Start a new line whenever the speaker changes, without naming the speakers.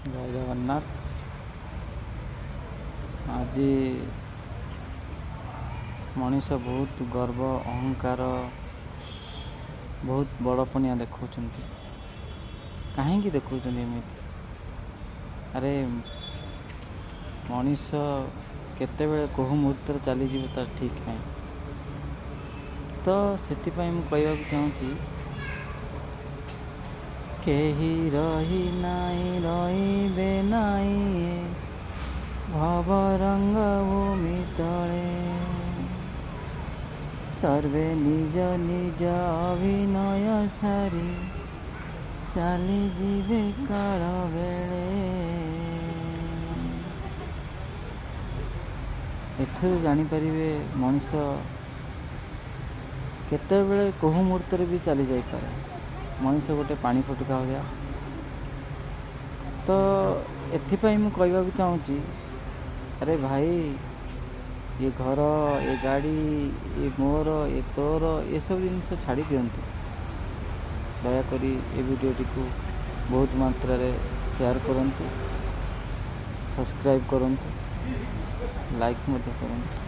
ଜୟ ଜଗନ୍ନାଥ। ଆଜି ମଣିଷ ବହୁତ ଗର୍ବ, ଅହଙ୍କାର, ବହୁତ ବଡ଼ପଣିଆ ଦେଖାଉଛନ୍ତି। କାହିଁକି ଦେଖାଉଛନ୍ତି ଏମିତି? ଆରେ ମଣିଷ କେତେବେଳେ କେଉଁ ମୁହୂର୍ତ୍ତରେ ଚାଲିଯିବ ତାର ଠିକ୍ ନାହିଁ। ତ ସେଥିପାଇଁ ମୁଁ କହିବାକୁ ଚାହୁଁଛି, କେହି ରହି ନାହିଁ, ରହିବେ ନାହିଁ ଏ ଭବରଙ୍ଗ ଭୂମି ତଳେ। ସର୍ବେ ନିଜ ନିଜ ଅଭିନୟ ସାରି ଚାଲିଯିବେ କାଳ ବେଳେ। ଏଥିରୁ ଜାଣିପାରିବେ ମଣିଷ କେତେବେଳେ କେଉଁ ମୁହୂର୍ତ୍ତରେ ବି ଚାଲି ଯାଇପାରେ। ମଣିଷ ଗୋଟେ ପାଣି ଫୋଟକା ଭଳିଆ। ତ ଏଥିପାଇଁ ମୁଁ କହିବାକୁ ଚାହୁଁଛି, ଆରେ ଭାଇ, ଏ ଘର, ଏ ଗାଡ଼ି, ଏ ମୋର, ଏ ତୋର, ଏସବୁ ଜିନିଷ ଛାଡ଼ି ଦିଅନ୍ତୁ। ଦୟାକରି ଏ ଭିଡ଼ିଓଟିକୁ ବହୁତ ମାତ୍ରାରେ ସେୟାର କରନ୍ତୁ, ସବସ୍କ୍ରାଇବ୍ କରନ୍ତୁ, ଲାଇକ୍ ମଧ୍ୟ କରନ୍ତୁ।